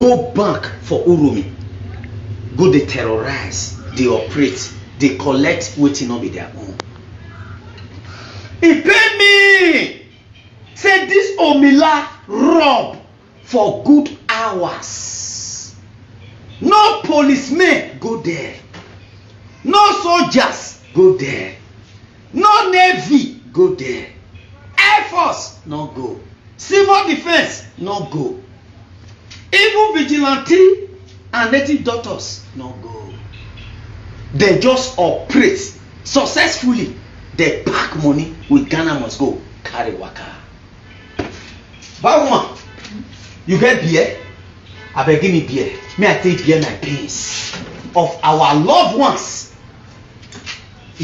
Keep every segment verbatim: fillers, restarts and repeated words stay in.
go bank for Uromi, go dey terrorize, dey operate, dey collect wetin no be their own. E pain me say this Omila rob for good hours. No policemen go there, no soldiers go there, no navy go there, air force no go, civil defence no go, even vigilante and native doctors no go. Dem just operate successfully. Dem pack money with Ghana must go carry waka. Bad woman, you get beer? Abeg, give me beer. May I take beer my pains of our loved ones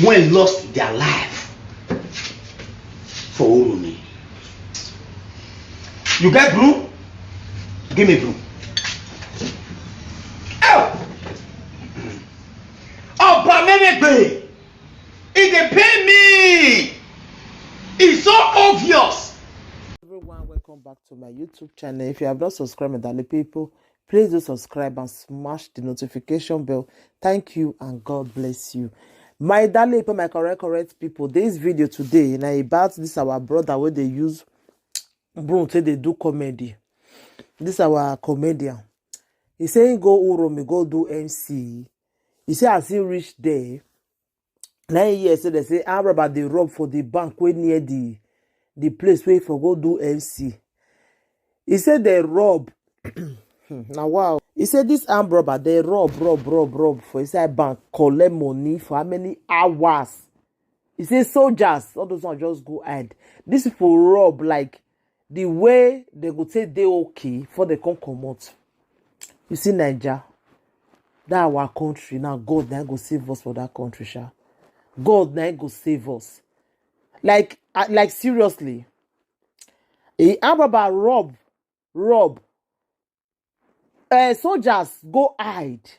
wey lost their life for Uromi. You get broom? Give me broom. Oh! Oba Memegbe, e dey pain me. E so obvious. Everyone, welcome back to my YouTube channel. If you have not subscribed, my darling people, please do subscribe and smash the notification bell. Thank you and God bless you. My darling people, my correct, correct people, this video today na about this our brother wey dey use broom take dey do comedy. This our comedian. He say he go Uromi, go do M C. He say as he reach there, na he hear say they say armed robber dey rob for the bank wey near the, the place wey for go do M C. He say they rob. Hmm, na wow. He say this armed robber, they rob, rob, rob, rob for inside bank, collect money for how many hours? He say soldiers, all those ones just go hide. These people rob, like, the way they go take dey okay before they come comot. You see Naija, that our country now, God na go save us for that country, sha. God na go save us. Like, ah, like, seriously. Eh, armed robber rob, rob. Eh, soldiers go hide.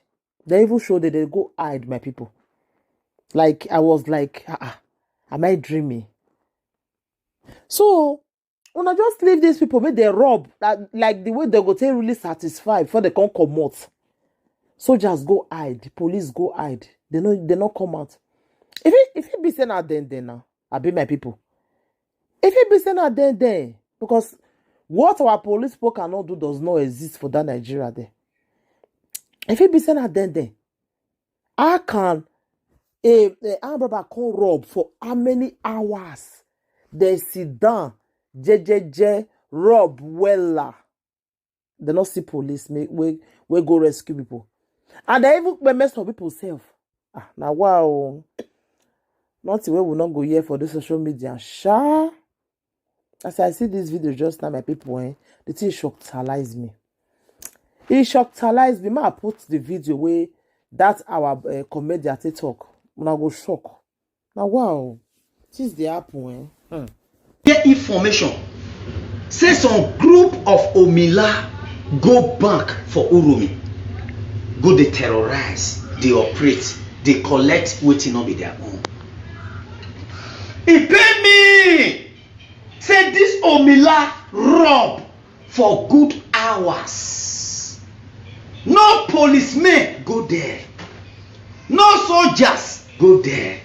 They even show that they go hide, my people. Like, I was like, ah, ah, am I dreaming? So, una just leave these people, make they rob, that, like, the way they go take really satisfy before they come comot. Soldiers go hide, police go hide. They no, they no come out. If it, if it be say na then, then now, I be my people. If it be say na then, then, because what our police people cannot do does not exist for that Nigeria there. If it be say na then, then, how can a, a armed robber come rob for how many hours? They sit down, jejeje, rob wella. They no see police, make, wey, wey go rescue people. And they even mess up people self. Ah, na wow. Nothing wey we no go hear for this social media, sha. As I see this video just now, my people, eh, the thing shockalize me. E shockalize me. Ma put the video wey that our, eh, comedian take talk. Una go shock. Na wow. Things dey happen, eh? Hmm. Get information say some group of Omila go bank for Uromi, go dey terrorize, dey operate, dey collect wetin no be their own. E pain me say this Omila rob for good hours. No policemen go there, no soldiers go there,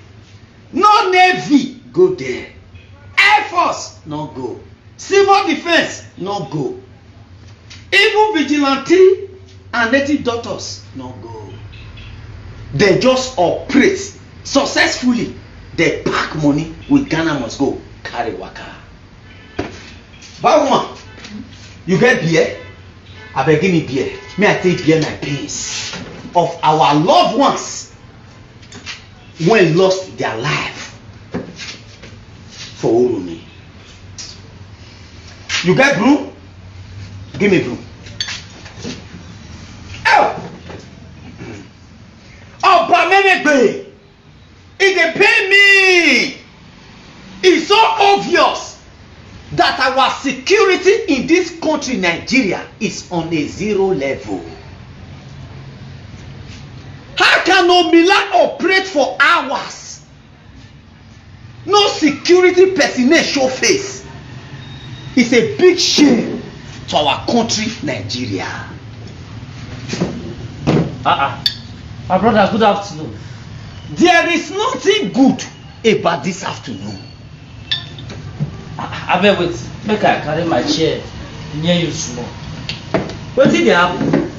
no navy go there, air force no go, civil defence no go, even vigilante and native doctors no go. Dem just operate successfully. Dem pack money with Ghana must go carry waka. Bad woman, you get beer? Abeg, give me beer. May I take beer my pains of our loved ones wey lost their life for Uromi. You get broom? Give me broom. Oh! Oba Memegbe, e dey pain me. It's so obvious that our security in this country, Nigeria, is on a zero level. How can Omila operate for hours? No security personnel show face. It's a big shame to our country, Nigeria. Ah, ah. My brother, good afternoon. There is nothing good about this afternoon. Ah, ah, abeg wait, make I carry my chair near you small. Wetin dey happen?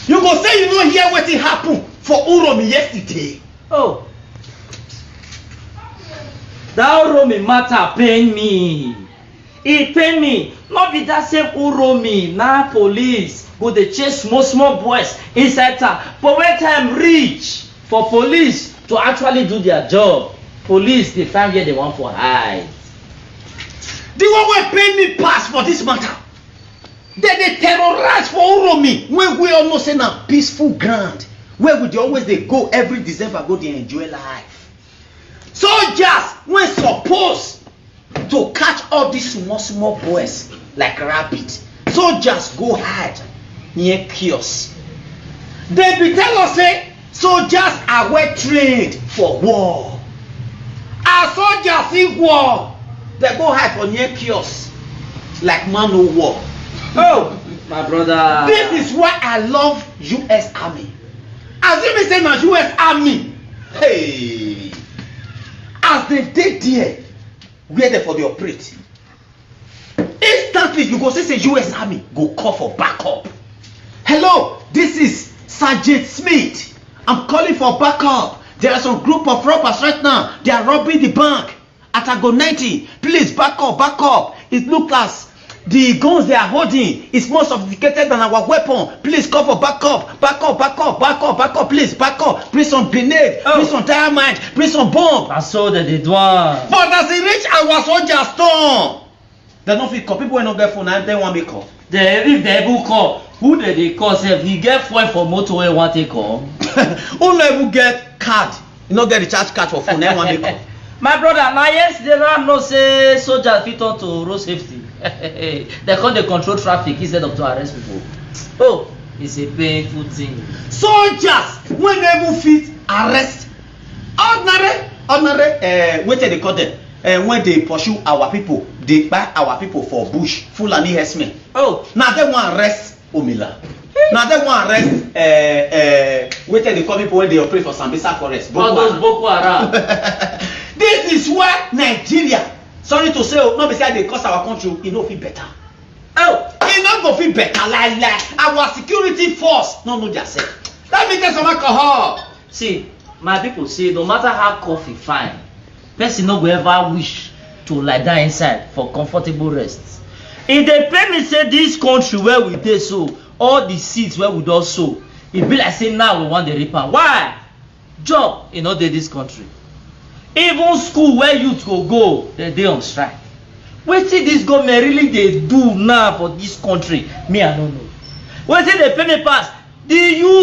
You go say you no hear wetin happen for Uromi yesterday. Oh, that Uromi matter pain me. E pain me. No be that same Uromi na police go dey chase small small boys inside town. But when time reach for police to actually do their job, police dey find where they want for hide. The one wey pain me pass for this matter, dem dey terrorize for Uromi, wey we all know say na peaceful ground, where we dey always dey go every December go dey enjoy life. Soldiers wey suppose to catch all these small small boys like rabbit, soldiers go hide near kiosk. Dem be tell us say soldiers are well trained for war. As soldiers see war, dem go hide for near kiosk like man no war. Oh, my brother. This is why I love U S Army. As you be say na U S Army, hey, as dem dey there, where dem for dey operate, instantly you go see say U S Army go call for backup. Hello, this is Sergeant Smith. I'm calling for backup. There are some group of robbers right now. They are robbing the bank at Ago ninety. Please back up, back up. It looks as the guns they are holding is more sophisticated than our weapon. Please call for backup, backup, backup, backup, backup. Please back up. Bring some grenade, oh, bring some dynamite, bring some bomb. Na so dem dey do am. But as e reach our soldiers turn, dem no fit call. People wey no get phone, na dem wan make call. Dem, if dem even call, who dem dey call sef? E get fuel for motor wey wan take come? Who no even get card? You no get recharge card for phone, na wan make call. My brother, na yesterday I know say soldiers fit turn to road safety. Dem come dey control traffic instead of to arrest people. Oh, it's a painful thing. Soldiers wey no even fit arrest ordinary, ordinary, uh, wetin dem dey call dem? Uh, when dem pursue our people, dem kpai our people for bush, Fulani herdsmen. Oh, na dem wan arrest Omila. Na dem wan arrest, uh, uh, wetin dem dey call people wey dey operate for Sambisa forest, all those Boko Haram. This is why Nigeria, sorry to say o, no be say I dey curse our country o, e no fit better. Oh, e no go fit better like, like our security force no know their self. Let me take some alcohol. See, my people say no matter how coffee fine, person no go ever wish to lie down inside for comfortable rest. E dey pain me say this country where we dey so, all the seeds wey we don sow, e be like say now we wan dey reap am. Why? Job e no dey this country. Even school where youth go go, dem dey on strike. Wetin this government really dey do now for this country, me I no know. Wetin dey pain me pass, the youth